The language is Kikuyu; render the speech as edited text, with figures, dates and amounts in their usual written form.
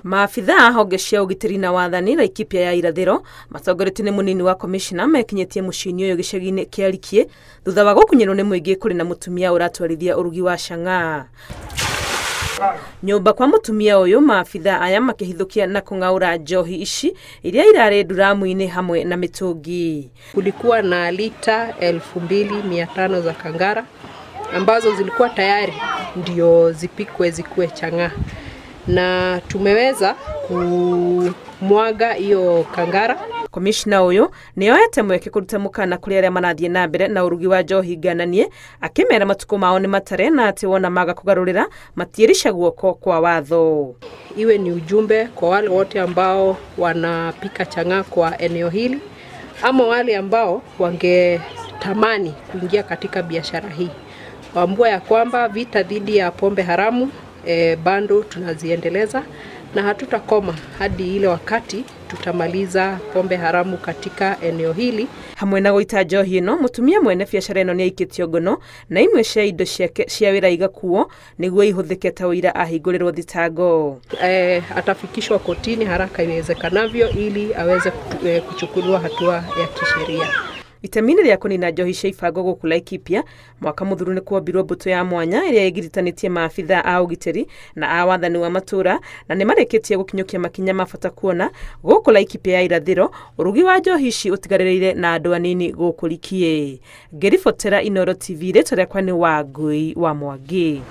Maabithaa honge cia ũgitĩri na wathani Laikipia ya irathĩro matongoretio nĩ mũnini wa komishona mekinyĩtie mũciĩ-inĩ ũyũ gĩcagi-inĩ kĩa Rikie thutha wa gũkunyĩrwo nĩ mũingĩ kũrĩ na mũtumia ũratwarithia ũrugi wa chang'aa. Nyũmba kwa mũtumia ũyũ maabithaa aya makĩhithũkia na kũng'aũra njohi ici iria irarĩ nduramu-inĩ hamwe na mĩtũngi. Kulikuwa na lita 2500 za kangara ambazo zilikuwa tayari ndio zipikwe zikuwe chang'aa, na tumeweza kumwaga hiyo kangara. Komishna ũyũ nĩ oete mweke kũruta mũkana kũrĩ arĩa marathiĩ na mbere na ũrugi wa njohi ngananie, akĩmera matukũ mao nĩ matare na atĩ wona maga kũgarũrĩra matiĩrica guoko kwa watho. Iwe ni ujumbe kwa wale wote ambao wanapika chang'aa kwa eneo hili ama wale ambao wangetamani kuingia katika biashara hii, waambua ya kwamba vita dhidi ya pombe haramu bado tunaziendeleza na hatutakoma hadi ile wakati tutamaliza pombe haramu katika eneo hili. Hamwe na gũita njohi ĩno, mũtumia mwene biacara ĩno nĩaikĩtio ngono na imwe cia indo ciake cia wĩra igakuo nĩguo ihũthĩke ta ũira ahingũrĩrwo thitango. Atafikishwa kotini haraka iwezekanavyo ili aweze kuchukuliwa hatua ya kisheria. Itemi-inĩ rĩa kũnina njohi cia ibango gũkũ Laikipia, mwaka mũthiru nĩ kwombirwo mbũtũ ya mwanya ĩrĩa ĩgiritanĩtie maabithaa a ũgitĩri na a wathani wa matũũra, na nĩ marĩkĩtie gũkinyũkia makinya ma bata kuona gũkũ Laikipia ya irathĩro ũrugi wa njohi ici ũtigarĩrĩire na andũ anini gũkũ Rikie. Ngĩribotera Inooro TV, rĩtwa rĩakwa nĩ Wangũi wa Mwangi.